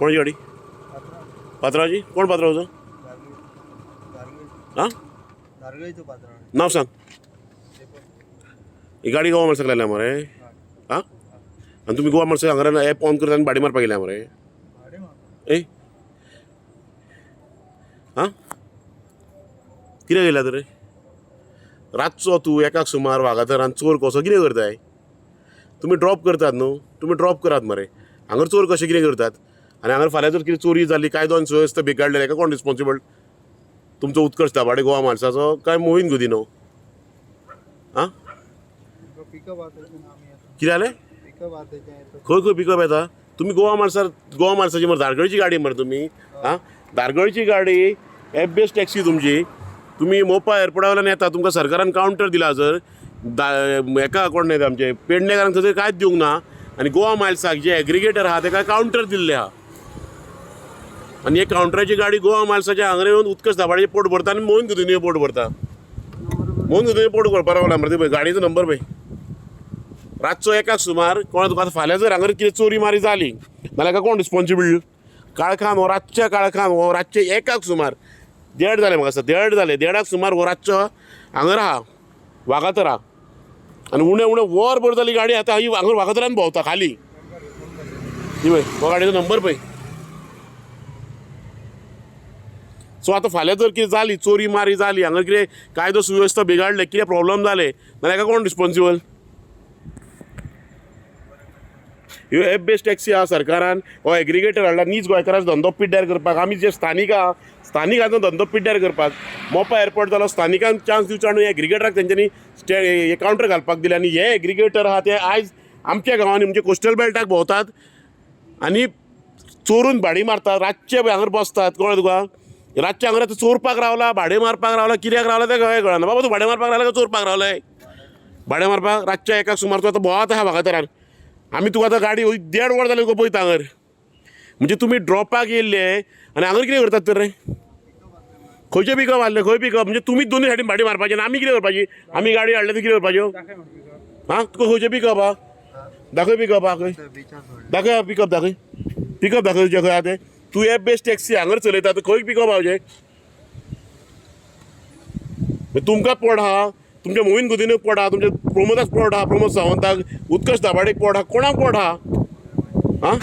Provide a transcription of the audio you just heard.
कोणाची गाडी? पात्रांवाची. कोण पात्रांव? आं, नांव सांग. ही गाडी गोवा मार्साक लायल्या मरे. आं, आनी तुमी गोवा मार्साक हांगा एप ऑन करता आनी भाडी मारपाक येयल्या मरे. ए आं, कित्याक येयला तर रातचो तूं एकाक सुमार वागातरान चोर कसो कितें करताय? तुमी ड्रॉप करतात न्हू, तुमी ड्रॉप करात मरे. हांगर चोर कशें कितें करतात? आनी हांगर फाल्यां जर कितें चोरी जाली, कायदो आनी सुवेवस्था बिगाडली, हेका कोण रिस्पोन्सिबल? तुमचो उत्कर्ष दाभाडे गोवा मार्साचो काय मोहीन गुदिनो? आं, कितें जालें? खंय खंय पिकअप येता? तुमी गोवा मार्सार, गोवा मार्साची मरे धारगळची गाडी मरे तुमी. आं, धारगळची गाडी एप बेस्ड टॅक्सी तुमची. तुमी मोपा एअरपोर्टा वयल्यान येता, तुमकां सरकारान कावंटर दिला जर हेका कोण न्ही आमचे पेडणेकारांक थंयसर कांयच दिवंक ना. आनी गोवा मायल्साक जे एग्रिगेटर आहा तेका कावंटर दिल्ले आहा. आनी हे कावंटराची गाडी गोवा मायल्साच्या हांगा येवन उत्कर्ष दाभाडेचें पोट भरता आनी मोहीन गुदिन्हो पोट भरता. मोहीन गुदिन्हो पोट भरपा रावला मरे. पळय गाडयेचो नंबर पळय. रातचो एकाक सुमार कोणा तुका आतां फाल्यां जर हांगर कितें चोरी मारी जाली जाल्यार कोण रिस्पोन्सिबल? काळखान हो रातच्या काळखान हो रातचे एकाक सुमार देड जालें म्हाका दिसता, देड जालें, देडाक सुमार हो रातचो हांगर आहा वागातरा. आनी उणें उणें वर भर जाली गाडी आतां ही हांगर वागातरान भोंवता खाली. ही पळय हो गाडयेचो नंबर पळय. सो आतां फाल्यां जर कितें जाली चोरी मारी जाली, हांगर कितें कायदो सुवेवस्था बिगाडले, कितें प्रॉब्लम जाले जाल्यार हेका कोण रिस्पोन्सिबल? ह्यो एप बेस्ड टॅक्सी आहा सरकारान हो एग्रिगेटर हाडला नीज गोंयकारांचो धंदो पिड्ड्यार करपाक. आमी जे स्थानीक आहा स्थानिकांचो धंदो पिड्ड्यार करपाक मोपा एअरपोर्ट जालो स्थानिकांक चान्स दिवचो आनी एग्रिगेटराक तेंच्यांनी हे कावंटर घालपाक दिलें. आनी हे एग्रिगेटर आहा ते आयज आमच्या गांवांनी म्हणजे कोस्टल बेल्टाक भोंवतात आनी चोरून भाडी मारतात. रातचे हांगर बसतात, कळ्ळें तुका? रातचे हांगर आतां चोरपाक रावला, भाडें मारपाक रावला, कित्याक रावला तें कांय कळना. बाबा तूं भाडें मारपाक रावला काय चोरपाक रावलाय? भाडें मारपाक रातच्या एकाक सुमार तूं आतां भोंवत आहा वागातरान. आमी तुका आतां गाडी देड वर जालें तुका पळयता हांगर. म्हणजे तुमी ड्रॉपाक येयल्ले आनी हांगर कितें करतात तर रे? खंयचे पिकअप आहले? खंय पिकअप? म्हणजे तुमी दोनूय सायडीन भाडी मारपाची आनी आमी कितें करपाची? आमी गाडी हाडल्या ती कितें करपाच्यो? आं, तुका खंयचे पिकअप आहा? दाखय पिकअप आहा खंय? दाखय पिकअप, दाखय पिकअप, दाखय तुजें खंय आहा तें. तूं एप बेस्ड टॅक्सी हांगर चलयता, खंय पिकअप आहा तुजें? तुमकां पोट आहा, तुमच्या मोहीन गुदिनूक पोट आहा, तुमच्या प्रमोदाक पोट आहा, प्रमोद सावंताक, उत्कर्ष दाभाडेक पोट आहा, कोणाक पोट आहा? आं.